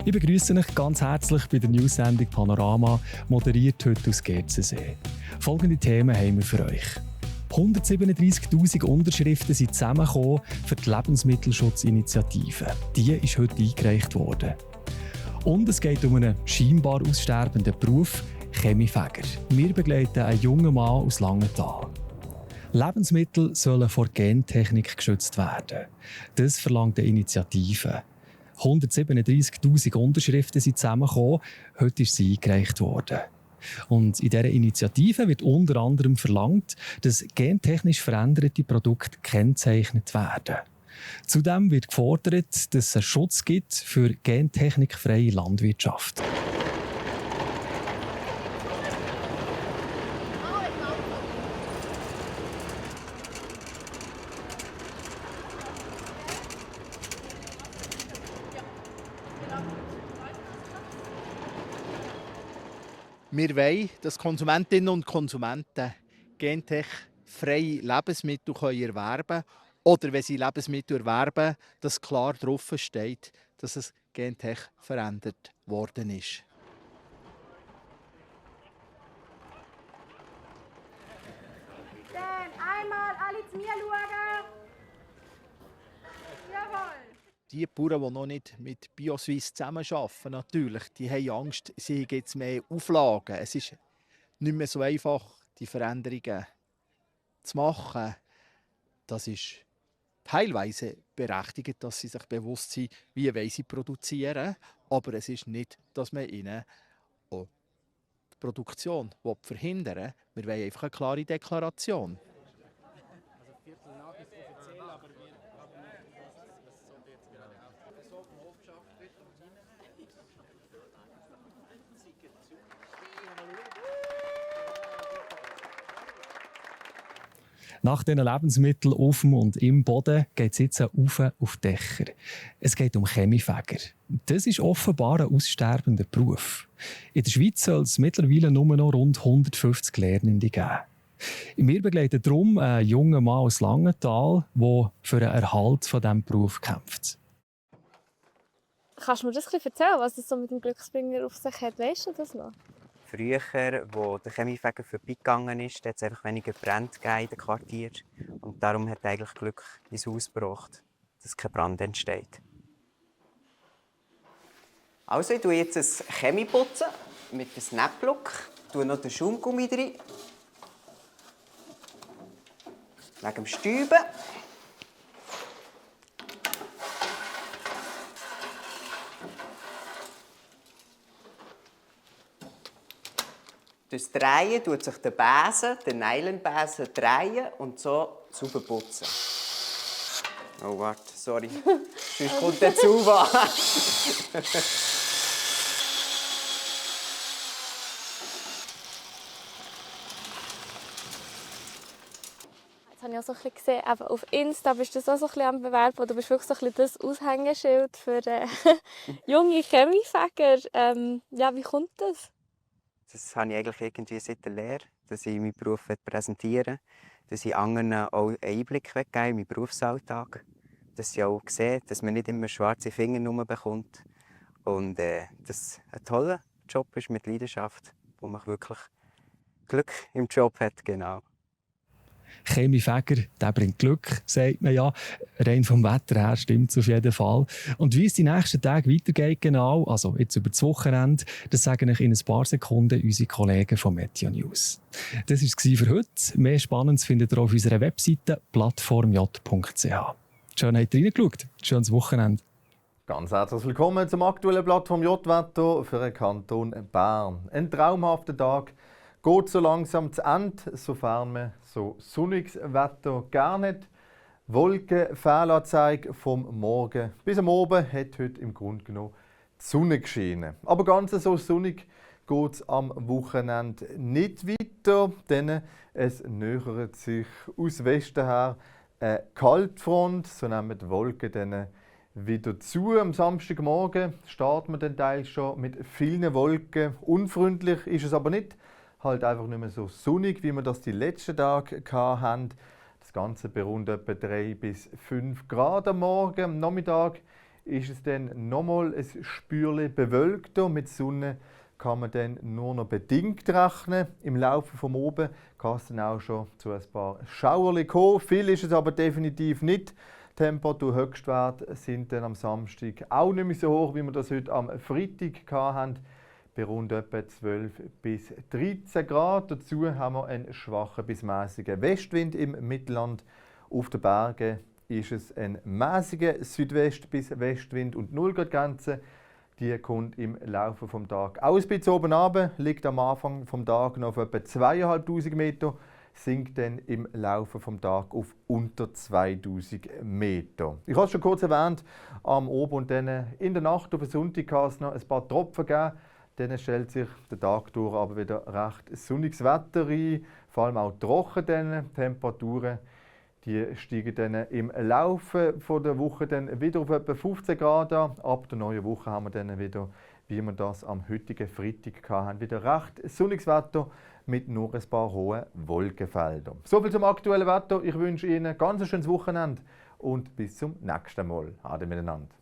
Ich begrüße euch ganz herzlich bei der News-Sendung Panorama, moderiert heute aus Gerzensee. Folgende Themen haben wir für euch. 137'000 Unterschriften sind zusammengekommen für die Lebensmittelschutzinitiative. Die ist heute eingereicht worden. Und es geht um einen scheinbar aussterbenden Beruf, Chemiefäger. Wir begleiten einen jungen Mann aus Langenthal. Lebensmittel sollen vor Gentechnik geschützt werden. Das verlangt eine Initiative. 137'000 Unterschriften sind zusammengekommen. Heute ist sie eingereicht worden. Und in dieser Initiative wird unter anderem verlangt, dass gentechnisch veränderte Produkte gekennzeichnet werden. Zudem wird gefordert, dass es einen Schutz gibt für gentechnikfreie Landwirtschaft. Wir wollen, dass Konsumentinnen und Konsumenten gentechfreie Lebensmittel erwerben können. Oder wenn sie Lebensmittel erwerben, dass klar drauf steht, dass es gentech verändert worden ist. Dann einmal alle zu mir schauen. Jawohl. Die Bauern, die noch nicht mit BioSuisse zusammenarbeiten, natürlich, die haben Angst, sie haben jetzt mehr Auflagen. Es ist nicht mehr so einfach, die Veränderungen zu machen. Das ist teilweise berechtigt, dass sie sich bewusst sind, wie sie produzieren. Aber es ist nicht, dass man ihnen auch die Produktion verhindern will. Wir wollen einfach eine klare Deklaration. Nach diesen Lebensmitteln auf dem und im Boden geht es jetzt auf die Dächer. Es geht um Chemiefäger. Das ist offenbar ein aussterbender Beruf. In der Schweiz soll es mittlerweile nur noch rund 150 Lernende geben. Wir begleiten darum einen jungen Mann aus Langenthal, der für den Erhalt von diesem Beruf kämpft. Kannst du mir das ein bisschen erzählen, was es so mit dem Glücksbringer auf sich hat? Weißt du das noch? Früher, als der Chemiefäger vorbeigegangen ist, hat es einfach weniger Brände in den Quartier. Und darum hat er eigentlich Glück ins Haus gebracht, dass kein Brand entsteht. Also, ich tue jetzt ein Chemie putzen mit einem Snap-Look. Ich tue noch den Schaumgummi rein. Wegen dem Stäuben. Durch das Drehen tut sich der Besen, der Nylonbesen drehen und so sauber putzen. Oh, warte, sorry. Sonst kommt der Zuwa. Jetzt habe ich auch so ein bisschen gesehen, eben auf Insta bist du auch so ein bisschen am Bewerben. Du bist wirklich so ein bisschen das Aushängeschild für junge Chemiefäger. Ja, wie kommt das? Das habe ich eigentlich irgendwie seit der Lehre, dass ich meinen Beruf präsentieren will, dass ich anderen auch einen Einblick geben will in meinen Berufsalltag, dass sie auch sehen, dass man nicht immer schwarze Finger nur bekommt und dass es ein toller Job ist mit Leidenschaft, wo man wirklich Glück im Job hat, genau. Chemiefäger, der bringt Glück, sagt man ja. Rein vom Wetter her stimmt es auf jeden Fall. Und wie es die nächsten Tage weitergeht, genau, also jetzt über das Wochenende, das sagen euch in ein paar Sekunden unsere Kollegen von Meteo News. Das war es für heute. Mehr Spannendes findet ihr auf unserer Webseite plattformj.ch. Schön, habt ihr reingeschaut. Schönes Wochenende. Ganz herzlich willkommen zum aktuellen Plattform J-Wetter für den Kanton Bern. Ein traumhafter Tag geht so langsam zu Ende, sofern man so sonniges Wetter gar nicht. Wolkenfehlanzeige vom Morgen bis am Abend hat heute im Grunde genommen die Sonne geschienen. Aber ganz so sonnig geht es am Wochenende nicht weiter, denn es nähert sich aus Westen her eine Kaltfront, so nehmen die Wolken dann wieder zu. Am Samstagmorgen starten wir den Teil schon mit vielen Wolken. Unfreundlich ist es aber nicht. Halt einfach nicht mehr so sonnig, wie wir das die letzten Tage hatten. Das Ganze bei rund etwa 3 bis 5 Grad am Morgen. Am Nachmittag ist es dann nochmal ein Spürchen bewölkter. Mit Sonne kann man dann nur noch bedingt rechnen. Im Laufe des Oben kann es dann auch schon zu ein paar Schauerchen kommen. Viel ist es aber definitiv nicht. Die Temperaturhöchstwerte sind dann am Samstag auch nicht mehr so hoch, wie wir das heute am Freitag hatten. Bei rund etwa 12 bis 13 Grad. Dazu haben wir einen schwachen bis mäßigen Westwind im Mittelland. Auf den Bergen ist es ein mäßiger Südwest- bis Westwind und 0 Grad Grenze. Die kommt im Laufe des Tages auch ein bisschen oben runter, liegt am Anfang des Tages noch auf etwa 2500 Meter, sinkt dann im Laufe des Tages auf unter 2000 Meter. Ich habe es schon kurz erwähnt, am Abend und dann in der Nacht auf den Sonntag kann es noch ein paar Tropfen geben. Dann stellt sich der Tag durch aber wieder recht sonniges Wetter ein, vor allem auch trocken. Die Temperaturen die steigen dann im Laufe der Woche dann wieder auf etwa 15 Grad an. Ab der neuen Woche haben wir dann wieder, wie wir das am heutigen Freitag hatten, wieder recht sonniges Wetter mit nur ein paar hohen Wolkenfeldern. Soviel zum aktuellen Wetter. Ich wünsche Ihnen ein ganz schönes Wochenende und bis zum nächsten Mal. Ade miteinander.